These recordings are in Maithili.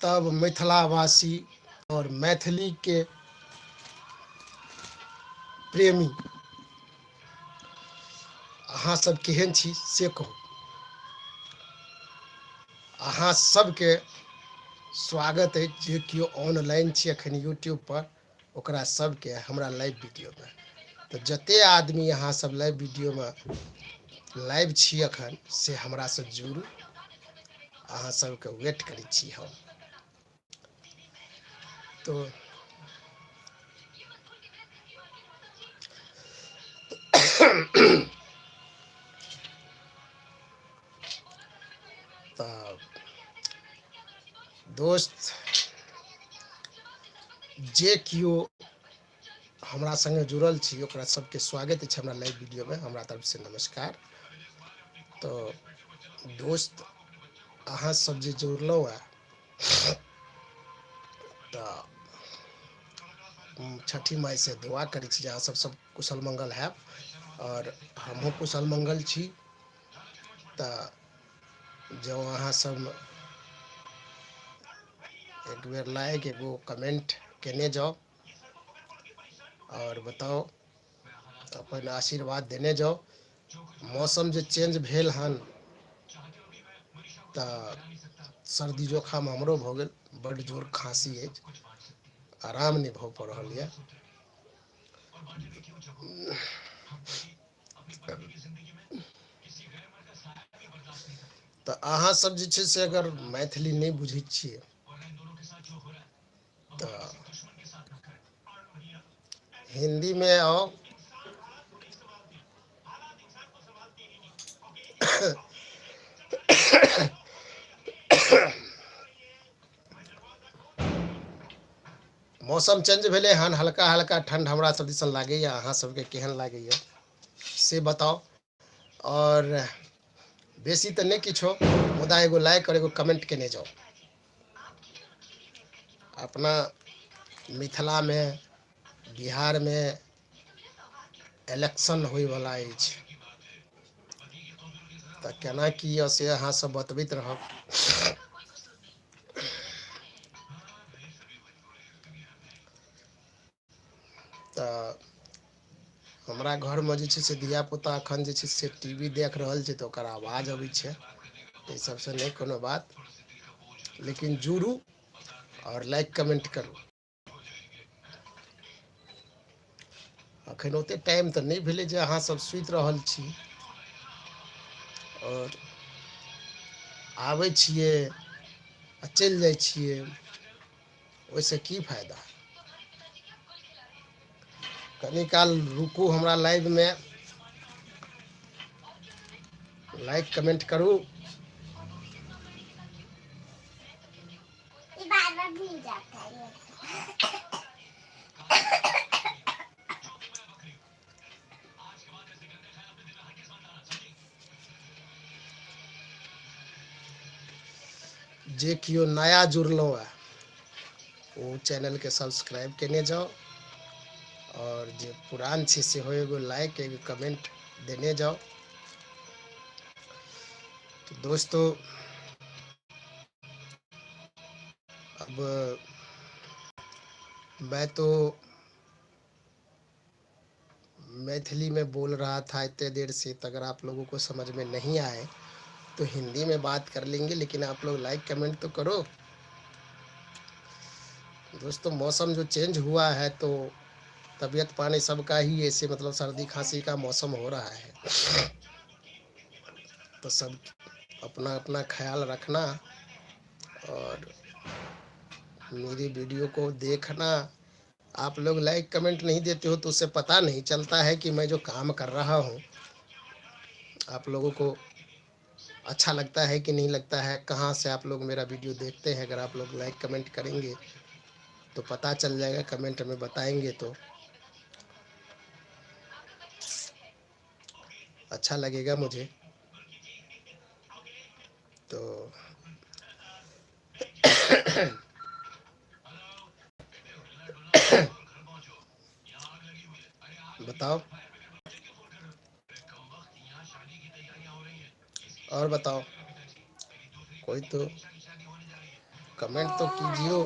तब मिथिलावासी और मैथिली के प्रेमी अहाँ सब केहन छी से कहू। अहाँ सबके स्वागत अछि जे केओ ऑनलाइन छी अखन यूट्यूब पर, ओकरा सबके हमरा लाइव वीडियोमे। तऽ जते आदमी अहाँ सब लाइव वीडियोमे लाइव छी अखन से हमरासँ जुड़ू, अहाँ सबके वेट करै छी हम। तो तऽ दोस्त जे केओ हमरा संगे जुड़ल छी ओकरा सबके स्वागत अछि हमरा लाइव वीडियोमे, हमरा तरफसँ नमस्कार। तऽ दोस्त अहाँ सब जे जुड़लहुँ हँ तऽ छठी माइसँ दुआ करै छी जे अहाँ सब सब कुशल मंगल हैब आओर हमहूँ कुशल मंगल छी। तऽ जँ अहाँ सब एक बेर लाइक एगो कमेंट केने जाउ आओर बताउ, अपन आशीर्वाद देने जाउ। मौसम जे चेंज भेल हन तऽ सर्दी जोखाम हमरो भऽ गेल, बड्ड जोर खाँसी अछि, आराम नहि भऽ पा रहल यऽ। तऽ अहाँ सब जे छै से अगर मैथिली नहि बुझै छियै तऽ हिन्दीमे आउ। मौसम चेंज भेलै हन, हल्का हल्का ठण्ड हमरा सब दिसन लागैए, अहाँ सबके केहन लागैए से बताउ। आओर बेसी तऽ नहि किछो, मुदा एगो लाइक आओर एगो कमेंट केने जाउ। अपना मिथिलामे बिहारमे इलेक्शन होइवला अछि, तऽ केना की यऽ से अहाँ सब बतबैत रहब। तऽ हमरा घरमे जे छै से धियापुता एखन जे छै से टी वी देख रहल छै तऽ ओकर आवाज अबै छै, एहि सबसँ नहि कोनो बात, लेकिन जुड़ू आओर लाइक कमेंट करू। अखन ओते टाइम तऽ नहि भेलै जे अहाँ सब सुति रहल छी आओर आबै छियै आ चलि जाइ छियै, ओहिसँ की फायदा। कनी काल रुकू हमरा लाइवमे, लाइक कमेंट करू। ये बार बार भूल जाता है। जे केओ नया जुड़लहुँ हँ ओ चैनलके सब्सक्राइब केने जाउ, आओर जे पुरान छी सेहो एगो लाइक एगो कमेंट देने जाउ। तो दोस्तों अब मैं तो मैथिली में बोल रहा था इतने देर से, तो अगर आप लोगों को समझ में नहीं आए तो हिंदी में बात कर लेंगे, लेकिन आप लोग लाइक कमेंट तो करो। दोस्तों मौसम जो चेंज हुआ है तो तबीयत पानी सबका ही ऐसे सर्दी खांसी का मौसम हो रहा है, तो सब अपना अपना ख्याल रखना और मेरी वीडियो को देखना। आप लोग लाइक कमेंट नहीं देते हो तो उससे पता नहीं चलता है कि मैं जो काम कर रहा हूँ आप लोगों को अच्छा लगता है कि नहीं लगता है, कहाँ से आप लोग मेरा वीडियो देखते हैं। अगर आप लोग लाइक कमेंट करेंगे तो पता चल जाएगा, कमेंट में बताएंगे तो अच्छा लगेगा मुझे। तो बताओ और बताओ, कोई तो कमेंट तो कीजिए।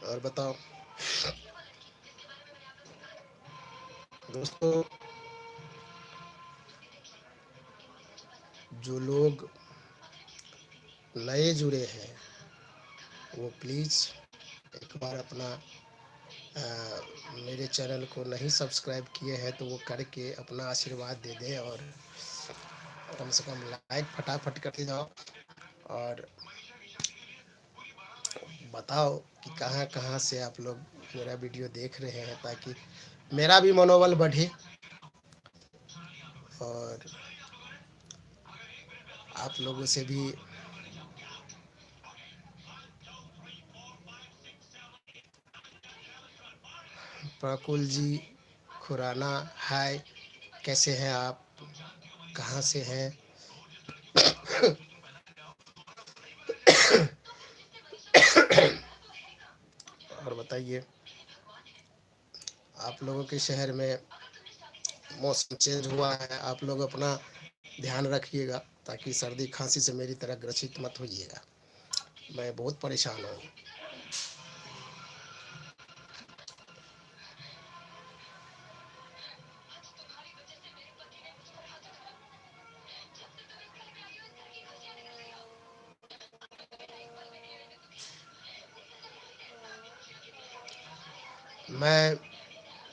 और बताओ दोस्तों, जो लोग नए जुड़े हैं वो प्लीज़ एक बार अपना मेरे चैनल को नहीं सब्सक्राइब किए हैं तो वो करके अपना आशीर्वाद दे दें और कम से कम लाइक फटाफट करते जाओ और बताओ कि कहाँ कहाँ से आप लोग मेरा वीडियो देख रहे हैं, ताकि मेरा भी मनोबल बढ़े और आप लोगों से भी प्रकुल जी खुराना हाय, कैसे हैं आप, कहाँ से हैं? और बताइए, आप लोगों के शहर में मौसम चेंज हुआ है, आप लोग अपना ध्यान रखिएगा ताकि सर्दी खांसी से मेरी तरह ग्रसित मत होइएगा। मैं बहुत परेशान हूँ। मैं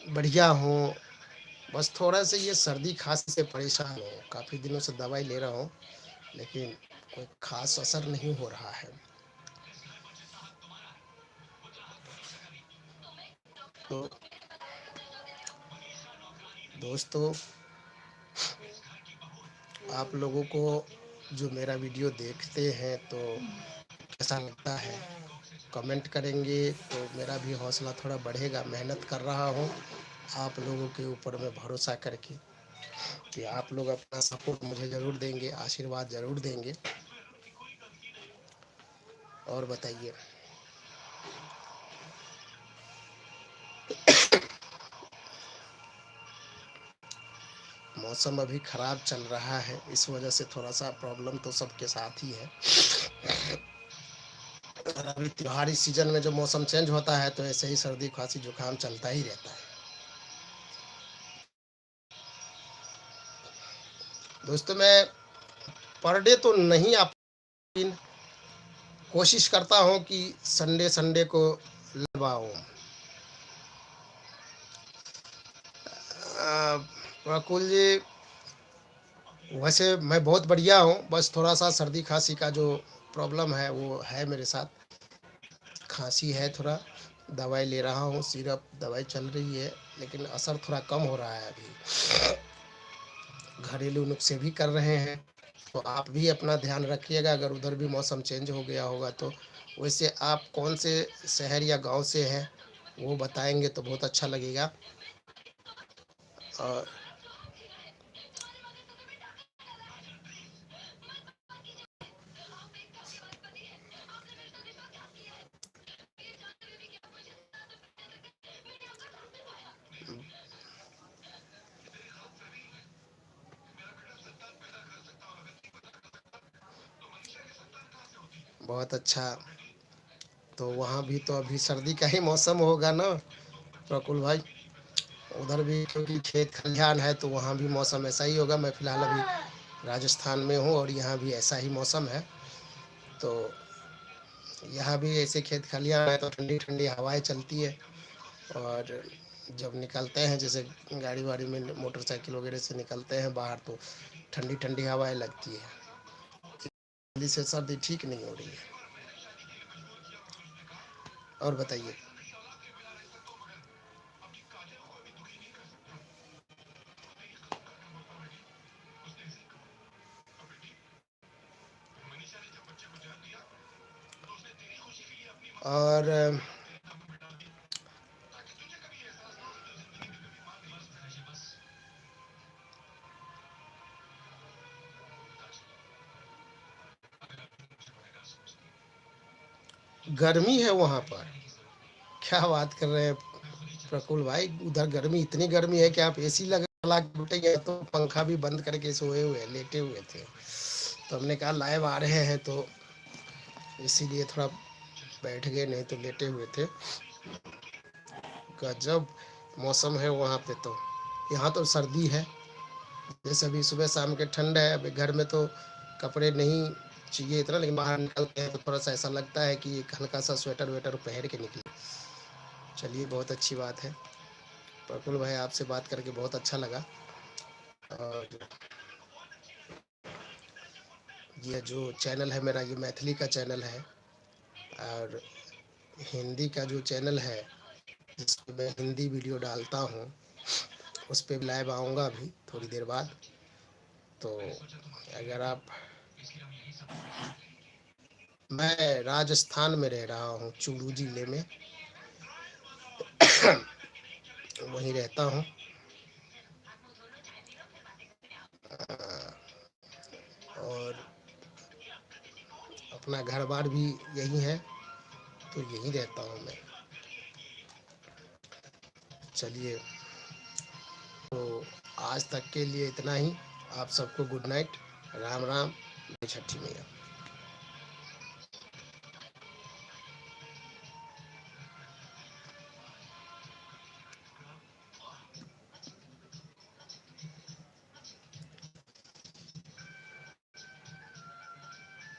बढ़िया हूँ, बस थोड़ा सा ये सर्दी खांसी से परेशान हूँ। काफ़ी दिनों से दवाई ले रहा हूँ लेकिन कोई खास असर नहीं हो रहा है। तो दोस्तों, आप लोगों को जो मेरा वीडियो देखते हैं तो कैसा लगता है कमेंट करेंगे तो मेरा भी हौसला थोड़ा बढ़ेगा। मेहनत कर रहा हूँ आप लोगों के ऊपर मैं भरोसा करके कि आप लोग अपना सपोर्ट मुझे ज़रूर देंगे, आशीर्वाद ज़रूर देंगे। और बताइए, मौसम अभी ख़राब चल रहा है, इस वजह से थोड़ा सा प्रॉब्लम तो सबके साथ ही है। और अभी त्योहारी सीजन में जो मौसम चेंज होता है तो ऐसे ही सर्दी खांसी जुकाम चलता ही रहता है। दोस्तों, मैं पर डे तो नहीं आप कोशिश करता हूं कि संडे संडे को लगवाऊं। प्रकुल जी, वैसे मैं बहुत बढ़िया हूं, बस थोड़ा सा सर्दी खांसी का जो प्रॉब्लम है वो है मेरे साथ। खांसी है, थोड़ा दवाई ले रहा हूँ, सिरप दवाई चल रही है, लेकिन असर थोड़ा कम हो रहा है अभी। घरेलू नुस्खे भी कर रहे हैं, तो आप भी अपना ध्यान रखिएगा। अगर उधर भी मौसम चेंज हो गया होगा तो। वैसे आप कौन से शहर या गांव से हैं वो बताएंगे तो बहुत अच्छा लगेगा। और बहुत अच्छा, तो वहाँ भी तो अभी सर्दी का ही मौसम होगा ना प्रकुल भाई? उधर भी क्योंकि खेत खलिहान है तो वहाँ भी मौसम ऐसा ही होगा। मैं फ़िलहाल अभी राजस्थान में हूँ और यहाँ भी ऐसा ही मौसम है। तो यहाँ भी ऐसे खेत खलिहान है तो ठंडी ठंडी हवाएं चलती है। और जब निकलते हैं, जैसे गाड़ी वाड़ी में मोटरसाइकिल वगैरह से निकलते हैं बाहर, तो ठंडी ठंडी हवाएं लगती है। जल्दी से सर्दी ठीक नहीं हो रही है। और बताइए, और गर्मी है वहाँ पर। क्या बात कर रहे हैं प्रकुल भाई, उधर गर्मी, इतनी गर्मी है कि आप एसी लगा के बैठे तो पंखा भी बंद करके सोए हुए, लेटे हुए थे। तो हमने कहा लाइव आ रहे हैं तो इसीलिए थोड़ा बैठ गए, नहीं तो लेटे हुए थे। गजब मौसम है वहाँ पे तो। यहाँ तो सर्दी है, जैसे अभी सुबह शाम के ठंड है। अभी घर में तो कपड़े नहीं चाहिए इतना, लेकिन बाहर निकलते हैं तो थोड़ा सा ऐसा लगता है कि एक हल्का सा स्वेटर वेटर पहन के निकले। चलिए, बहुत अच्छी बात है। प्रफुल्ल भाई, आपसे बात करके बहुत अच्छा लगा। और ये जो चैनल है मेरा, ये मैथिली का चैनल है, और हिंदी का जो चैनल है जिसमें मैं हिंदी वीडियो डालता हूँ, उस पर लाइव आऊँगा अभी थोड़ी देर बाद। तो अगर आप, मैं राजस्थान में रह रहा हूँ, चूरू जिले में वहीं रहता हूँ। और अपना घर बार भी यही है, तो यहीं रहता हूँ मैं। चलिए, तो आज तक के लिए इतना ही। आप सबको गुड नाइट, राम राम, जय छठी मैया।